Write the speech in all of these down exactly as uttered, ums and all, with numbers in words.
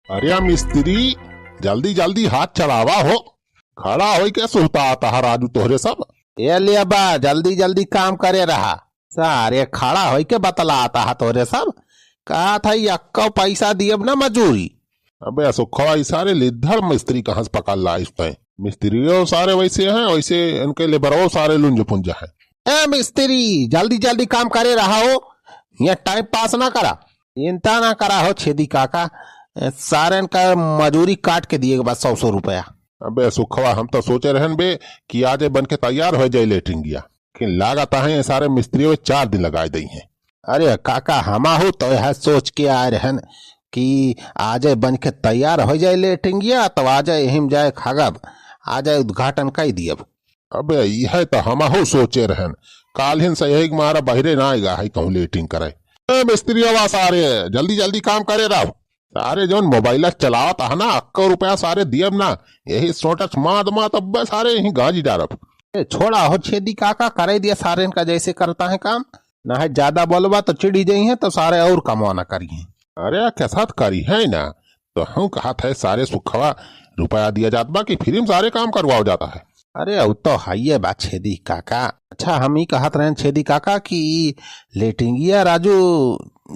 अरे मिस्त्री, जल्दी जल्दी हाथ चलावा हो, खड़ा होई के सुहतात हा राजू तोहरे सब। ए लिया बा, जल्दी जल्दी काम करे रहा। सारे खड़ा होई के बतलात हा तोहरे सब। कहत है, "यक्को पैसा दियब ना मजूरी।" अबे सुखवा, ई सारे लिद्धड़ मिस्त्री कहाँ से पकड़ लाइस तैं? मिस्त्रियो सारे वैसे हैं, वैसे इनके लेबरवो सारे लुंज पुंज हैं। ए मिस्त्री, जल्दी जल्दी काम करे रहा हो, यहाँ टाइम पास ना करा। चिंता ना करा हो छेदी काका, ए, सारेन का मजूरी काट के दिए के बाद सौ सौ रुपया। अबे सुखवा, हम तो सोचे रहन बे कि आज बन के तैयार हो जाए लेटरिंगिया, लेकिन लागत है ये सारे मिस्त्रियों चार दिन लगाए दई हैं। अरे काका, हमाहू तो यह सोच के आए रहन कि आजे बन के तैयार हो जाए लेटरिंगिया, तब आजे यही में जाए खागब, आजे उद्घाटन कर दियब। अबे यह तो हमाहू सोचे रहन, काल्हिन से यही मारा बहिरे ना आएगा है कहूँ लेटरिंग करे। ए मिस्त्री, आवा सारे, जल्दी जल्दी काम करे रहो। सारे जौन मोबाइल चलावत है ना, अक्को रुपया सारे दियब ना, यही सोटत मात मात अब्बे सारे यही गाजी डारब। ए, छोड़ा हो छेदी काका, करे दिया सारे इनका जैसे करता है काम, ना है ज्यादा बोलबा तो चिढ़ी जाई है, तो सारे और कमवा ना करी हैं। अरे कैसा करी है ना, तो हम कहत है सारे सुखवा रुपया दिया जात बा कि फ्री में सारे काम करवाओ जाता है। अरे उ तो हइये बा छेदी काका। अच्छा हम ई कहत रहन छेदी काका कि ई लेटिंगिया राजू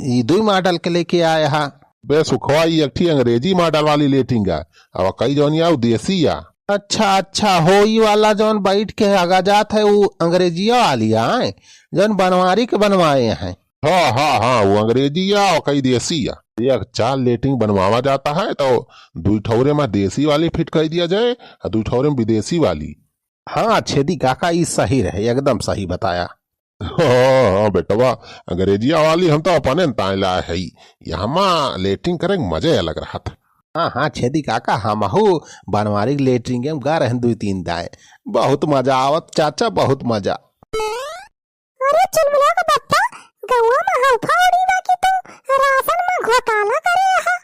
ई दुई मॉडल के लेके आए हा। बे सुखवा, ई एक ठी अंग्रेजी मॉडल वाली लेटिंग है, और कई जौन या उ देसी या। अच्छा अच्छा, होई वाला जौन बैठ के आगा जात है उ अंग्रेजिया वाली आए, जौन बनवारी के बनवाए हैं। हाँ हाँ हाँ, वो अंग्रेजी या और कई देसी या। एक चार लेटिंग बनवावा जाता है तो दुई ठौरे में देसी वाली फिट कर दिया जाए और दुई ठौरे में विदेशी वाली। हाँ छेदी काका, ई सही रहे, एकदम सही बताया। हाँ हाँ बेटवा, अंग्रेजिया वाली हम तो अपने ताए लाए है, यहाँ लेटिंग करे के मजे अलग रहत। हाँ हाँ छेदी काका, हमहू बनवारी के लेटरिंग में गा रहन दुई तीन दाए, बहुत मजा आवत चाचा, बहुत मजा। अरे चुलबुला का बप्पा, गौवा में हौफा उड़ी बा कि तू राशन में घोटाला करे हा।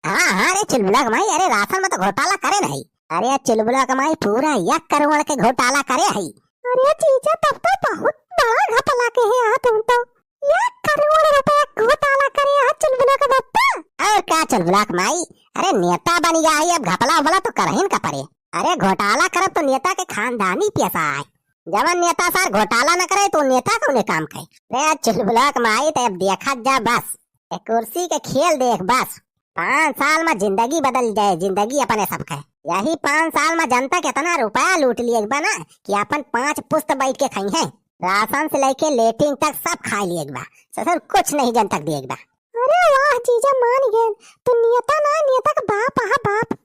हाँ हाँ रे चुलबुला के माई, अरे राशन में तो घोटाला करे नहीं। अरे चुलबुला के माई, पूरा एक करोड़ के घोटाला करे है। अरे जीजा, तब तो बहुत बड़ा घपला के है आ तुम तो। एक करोड़ रुपया घोटाला करे आ चुलबुला के बप्पा। और का चुलबुला के माई, अरे नेता बन गया है, अब घपला उपला तो करहिन का पड़े। अरे घोटाला करब तो नेता के खानदानी पैसा आए। जवन नेता सार घोटाला न करे तो नेता कौने काम के? रे चुलबुला के माई, ते अब देखत जा बस, ए कुर्सी के खेल देख बस। पाँच साल में जिंदगी बदल जाए, जिंदगी अपने सबके। यही पाँच साल में जनता कितना रुपया लूट लिए बा ना कि अपन पांच पुस्त बैठ के खाई है। राशन से लेके लेटरिन तक सब खा लिए बा। ससुर कुछ नहीं जनता के दिए बा। अरे वाह जीजा, मान गए, तू नेता ना, नेता का बाप आहा बाप।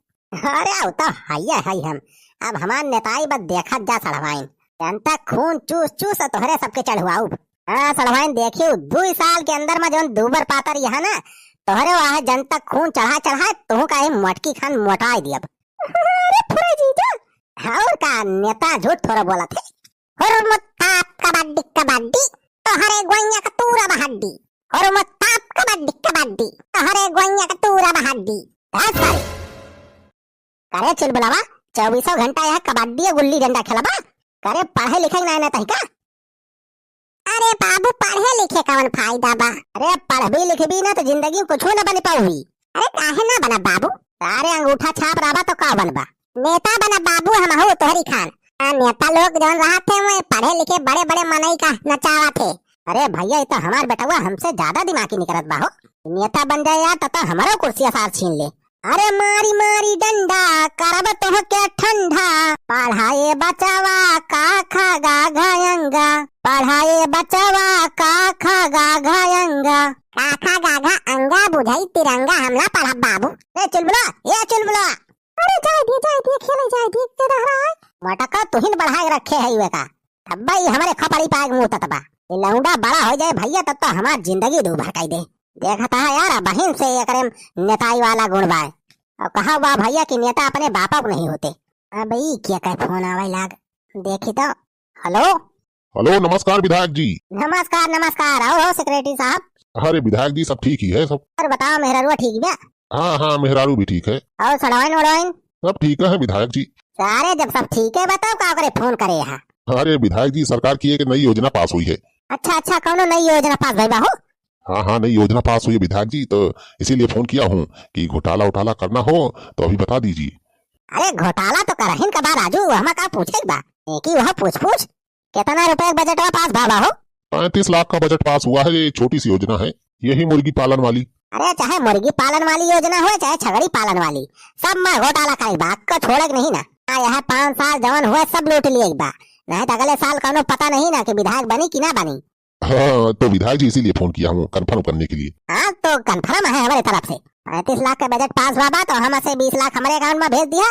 अरे उ तो हइये हई हम। अब हमार नेताई बस देखत जा सड़वाइन। जनता खून चूस चूस तोहरे सबके चढ़वाउब। हाँ सड़वाइन देखियो, दुई साल के अंदर में जौन दूबर पातर यहाँ ना, तोहरे वहाँ जनता खून चढ़ा चढ़ा तोहू का ही मोटकी खान मोटाई दियब। अरे फुरे जीजा। और का नेता झूठ थोड़ा बोलत है। हुरमुत्ताप कबड्डी कबड्डी, तोहरे गोइया का तूरा बहड्डी। हुरमुत्ताप कबड्डी कबड्डी, तोहरे गोइया का तूरा बहड्डी। बस सारे। करे चुलबुलावा, चौबीसों घंटा यह कबड्डी और गुल्ली डंडा खेलबा? करे पढ़े लिखे ना, ना तही का? अरे बाबू, पढ़े लिखे कवन फायदा बा? अरे पढ़बी लिखबी ना तो जिंदगी में कुछो ना बन पाउबी। अरे काहे ना बनब बाबू? अरे अंगूठा छाप रहबा तो का बनबा? नेता बनब बाबू हमहू तोहरी खान। आ नेता लोग जौन रहत थे, वो पढ़े लिखे बड़े बड़े मनई का नचावत थे। अरे भैया, ये तो हमार बेटवा हमसे ज्यादा दिमागी निकरत बा हो। नेता बन जाए यार, तब तो हमारो कुर्सिया सार छीन ले। अरे मारी मारी डंडा, करब तोहके ठंडा। पढ़ाए बचवा का खा गा घा अंगा। पढ़ाए बचवा का खा गा घा अंगा। का खा गा घा अंगा बुझाई तिरंगा, हम ना पढ़ब बाबू। ए चुलबुला, ए चुलबुला। अरे जाए दिए, जाए दिए, खेले जाए दिए, के रह रहा है? मटका तुहिन बढ़ाए रखे है वे का। तब भाई हमारे खपड़ी पाए मुंह ततबा। ये लौंडा बड़ा हो जाए भैया, तब तो हमार जिंदगी दो भर कई दे। देखता है यार, बहिन से एकरे नेताई वाला गुण बाय। और कहा हुआ भैया कि नेता अपने बापा को नहीं होते। अब ई क्या कहे फोन आवे लाग, देखी तो। हेलो। हेलो, नमस्कार विधायक जी। नमस्कार, नमस्कार। और हो सेक्रेटरी साहब? अरे विधायक जी, सब ठीक ही है सब। और बताओ, मेहरारुआ ठीक बा? हाँ हाँ, मेहरारू भी ठीक है। और सड़वाइन वड़वाइन? सब ठीक है विधायक जी। सारे जब सब ठीक है, बताओ का करे फोन करे यहाँ? अरे विधायक जी, सरकार की एक नई योजना पास हुई है। अच्छा अच्छा, कौनो नई योजना पास भई बा हो? हाँ, हाँ, नई योजना पास हुई है विधायक जी, तो इसीलिए फोन किया हूँ कि घोटाला वोटाला करना हो तो अभी बता दीजिए। अरे घोटाला तो करहिन का बा राजू, हमा का पूछे के बा? एक ही वह पूछ पूछ। कितना रुपए का बजटवा पास भवा हो? पैंतीस लाख का बजट पास हुआ है, ये छोटी सी योजना है, यही मुर्गी पालन वाली। अरे चाहे मुर्गी पालन वाली योजना हो, चाहे छगड़ी पालन वाली, सब मा घोटाला करे के बा, को छोड़े के नहीं ना। आ, यह पाँच साल जवन हुए सब लूट लिए के बा, नहीं तो अगले साल कौनो पता नहीं ना कि विधायक बनी कि ना बनी। हाँ, तो विधायक जी इसीलिए फोन किया हूँ, कन्फर्म करने के लिए। हाँ, तो कन्फर्म है हमारे तरफ से। पैंतीस लाख का बजट पास हुआ बा, तो हम से बीस लाख हमारे अकाउंट में भेज दिया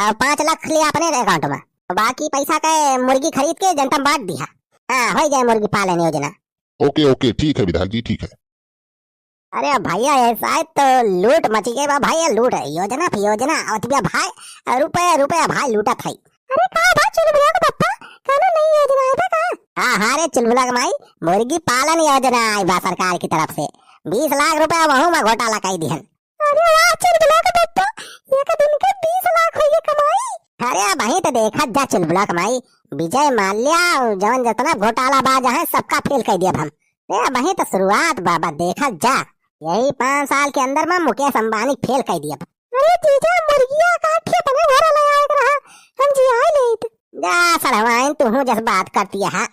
और पाँच लाख लिया अपने अकाउंट में, बाकी पैसा के मुर्गी खरीद के जनता में बांट दिया। हाँ, हो जाए मुर्गी पालन योजना। ओके, ओके, ठीक है विधायक जी, ठीक है। अरे भैया, ये शायद तो लूट मची गई बा भैया, लूट है, योजना पे योजना आवत बिया भाई, रुपया रुपया भाई लूटत है। अरे का बा चुलबुला के पप्पा, कौनो नई योजना आए बा का? हाँ, हाँ रे चुलबुला के माई, मुर्गी पालन योजना आई बा सरकार की तरफ से, बीस लाख रुपया वहू में घोटाला कर दिहन। अरे वाह चुलबुला के पप्पा, एक दिन के बीस लाख होई के कमाई। अरे अबहीं तो देखत जा चुलबुला के माई, विजय माल्या और जवन जितना घोटाला बाज है सबका फेल कर दिया हम। अरे अबहीं तो शुरुआत बा, बा देखत जा, यही पाँच साल के अंदर में मुकेश अंबानी फेल कर दिया। अरे जीजा, मुर्गिया काट के अपने घर ले आए के रहा, हम जियाए लेत। जा सड़वाइन, तू हूँ जस बात करती है।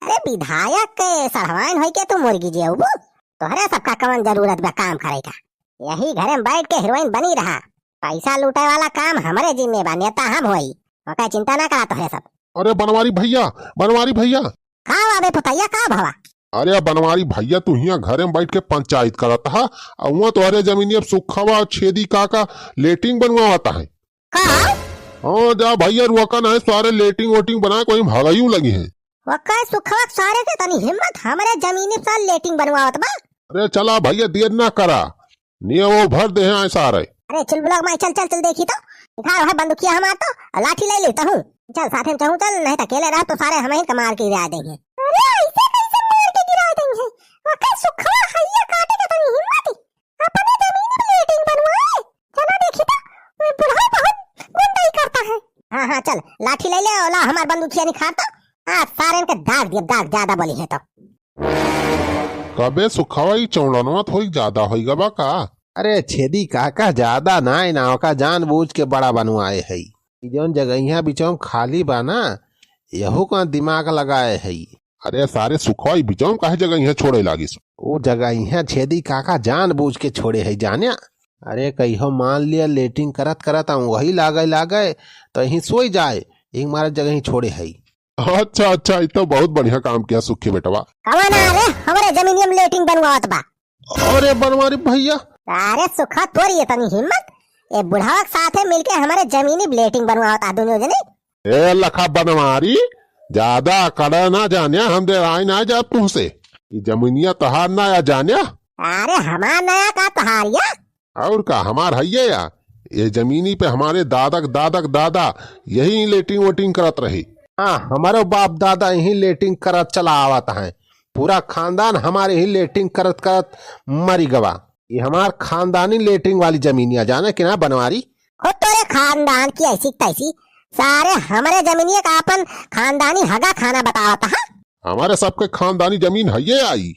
अरे विधायक के सड़वाइन होई के तू मुर्गी जियउबू? तोहरे सबका कवन जरूरत बा काम करे का? यही घरे में बैठ के हीरोइन बनी रहा। पैसा लूटे वाला काम हमरे जिम्मे बा, नेता हम होई, ओकर चिंता ना करा तोहरे सब। अरे बनवारी भैया, बनवारी भैया। का बा बे पुतैया, का भवा? अरे बनवारी भैया, तू हियां घरे में बैठ के पंचायत करत हा, आ उहाँ तोहरे जमीनिया पे सुखवा छेदी काका लेटरिन बनवावत है। का? हाँ जा भैया, रुआ का नहीं, सारे लेटरिन वेटरिन बना के वहीं भगायू लगी है। वक्का सुखवा सारे के तनी हिम्मत, हमरे जमीनी पे सारे लेटरिन बनवावत बा। अरे चला भैया, देर ना करा, निया वो भर दे हैं सारे। अरे चुलबुला के माई, चल चल चल, देखी तो, उठा है बंदूकिया हमार तो, और लाठी ले लेता हूँ। चल साथे में चहूँ चल, नहीं तो अकेले रह तो सारे हम ही के मार के गिरा देंगे। अरे ऐसे कैसे मार के गिरा देंगे? वक्का सुखवा हइया काटे के तनी हिम्मत, अपने जमीन पे लेटरिन बनवाए। चला देखी तो, वो बुढ़ऊ बहुत गुंडई करता है। हाँ हाँ चल, लाठी ले ले, ओला हमार बंदूकिया निखार तो, आज सारे के दाग दिया, दाग ज्यादा बोली है तो। कबे सुखवा ई चौड़नवा थोड़ी ज्यादा होई गबा का? अरे छेदी काका, ज्यादा नाय ना, ओका जानबूझ के बड़ा बनवाए है। ई जौन जगहिया बिचौम खाली बा ना, यहू का दिमाग लगाए है। अरे सारे सुखवा ई बिचौम काहे जगहिया छोड़े लागिस? ओ जगहिया छेदी काका जानबूझ के छोड़े है जान्या। अरे कहियो मान लिया लेटरिन करत करत हम वही लागे लागे तो यहीं सोई जाए, एक मारे जगह ही छोड़े है। अच्छा, अच्छा, ई तो बहुत बढ़िया काम किया सुखी बेटवा। कवन आ रे, हमरे जमीनिया में लेटरिन बनवावत बा। अरे बनवारी भैया। अरे सुखा, तोरी इतनी हिम्मत, ए बुढ़ावा के साथे मिलके हमरे जमीनी में लेटरिन बनवावत आ दोनों जने। ए लखा बनवारी, ज्यादा अकड़ ना जान्या, हम डेराई ना जाब तुहसे। ई जमीनिया तोहार ना या जान्या। अरे हमार नया का तोहारिया? और का, हमार हइये या। ये जमीनी पे हमारे दादा के दादा के दादा यही लेटरिन वेटरिन करत रहे। हाँ, हमारो बाप दादा यही लेटरिन करत चला आवत हैं। पूरा खानदान हमारे ही लेटरिन करत करत मरी गवा। ये हमार खानदानी लेटरिन वाली जमीनिया, जाने कि ना बनवारी? हो तोरे खानदान की ऐसी तैसी, सारे हमरे जमीनिया का अपन खानदानी हगा खाना बतावत है। हमारे सबके खानदानी जमीन हइये आई।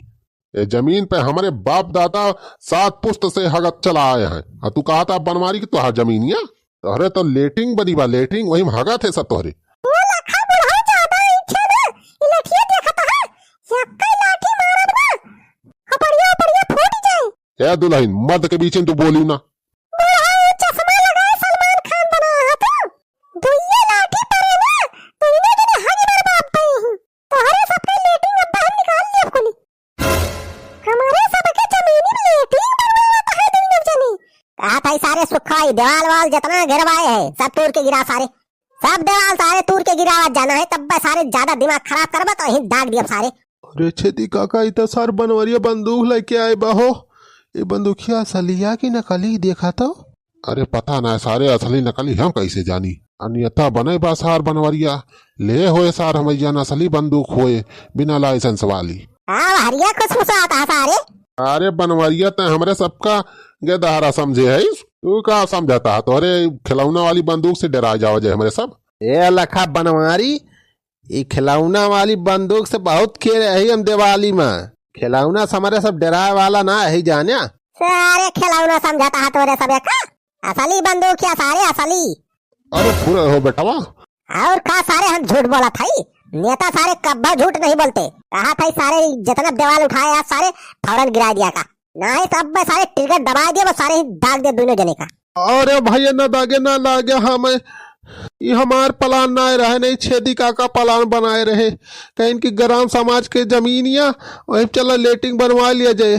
ए जमीन पे हमरे बाप दादा सात पुश्त से हगत चला आए हैं। आ तू कहत हा बनवारी कि तोहार जमीनिया? तोहरे तो लेटरिन बनी बा, लेटरिन, वही में हगत है सब तोहरे। ओ लखा बुढ़ऊ ज्यादा इच्छा ना, ई लठिया देखत है, यक्का लाठी मारत बा, खपड़िया उपड़िया फूट जाए। ए दुल्हन, मर्द के बीच में तू बोली ना। बुढ़ऊ चश्मा लगाए सलमान खान बना है तू, दुइये लाठी परे ना, तो इन्हें के हग बर्बाद पे ही। तोहरे सबके लेटरिन अब बाहर निकाल लिया कुली। हमारे सबके जमीनी में लेटरिन बनवावत है दुइनो जनी। कहा था ई सारे सुखा, ई देवाल वाल जितना घेरवाए है, सब तूर के गिरा सारे। सब देवाल सारे तूर के गिरावत जाना है, तब बे सारे ज्यादा दिमाग खराब करबा तो यहीं दाग दिया सारे। अरे छेदी काका, ई तो सार बनवरिया बंदूक लेके आए बा हो। ई बंदूकिया असलिया की नकली, देखा तो। अरे पता ना सारे असली नकली हम कैसे जानी। अन्यथा बने बा सार बनवरिया, ले होए सार हमैया नसली बंदूक होए, बिना लाइसेंस वाली। हाँ, हरिया खुसफुसात है सारे। अरे बनवरिया, तै हमरे सबका गेदहरा समझे है, तू का समझता है? तोहरे खिलौना वाली बंदूक से डरा जाओ जे हमरे सब। ए लखा बनवारी, ई खिलौना वाली बंदूक से बहुत खेले है हम दिवाली में। खिलौना समरे सब डेराए वाला ना है जान्या। सारे खिलौना समझत हा तोरे सबे का? असली बंदूक या सारे असली। अरे फुरे हो बेटवा। और का सारे हम झूठ बोलत हई? नेता सारे कब्बो झूठ नहीं बोलते। कहा था सारे जितना देवाल उठाए आज सारे फौरन गिरा दिया का। नाही तो अब सारे टिकट दबा दिया, बस सारे ही दाग दे दोनों जने का। अरे भैया ना दागे ना लागे हमें। ई हमार प्लान ना रहे, नहीं छेदी काका प्लान बनाए रहे। कहीं कि ग्राम समाज के जमीनिया वही चला लेटरिन बनवा लिया जाए,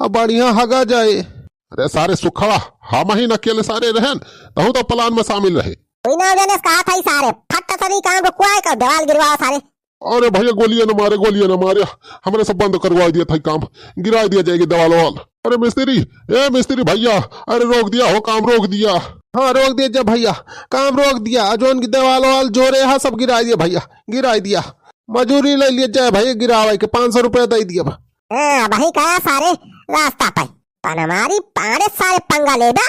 अब बढ़िया हगा जाए। अरे सारे सुखवा, हम ही न अकेले सारे रहन, तहु तो प्लान में शामिल रहे। कोई ना जाने कहा था ई सारे, फट से नहीं काम रुकवाए का देवाल गिरवाओ सारे। अरे भैया गोलियां न मारे, गोलियां न मारे, हमरे सब बंद करवा दिया था काम, गिरा दिया जाएगी देवाल वाल। अरे मिस्त्री, ए मिस्त्री भैया, अरे रोक दिया हो काम, रोक दिया। हाँ रोक दिया जा भैया, काम रोक दिया। आ जौन की देवाल वाल जोरे हा सब गिरा दिया भैया, गिरा दिया। मजूरी ले लिया जाए भैया, गिरावे के पाँच सौ रुपया दे दिया बा। हाँ भाई कहा सारे रास्ता पे पनमारी पाड़े सारे पंगा लेबा।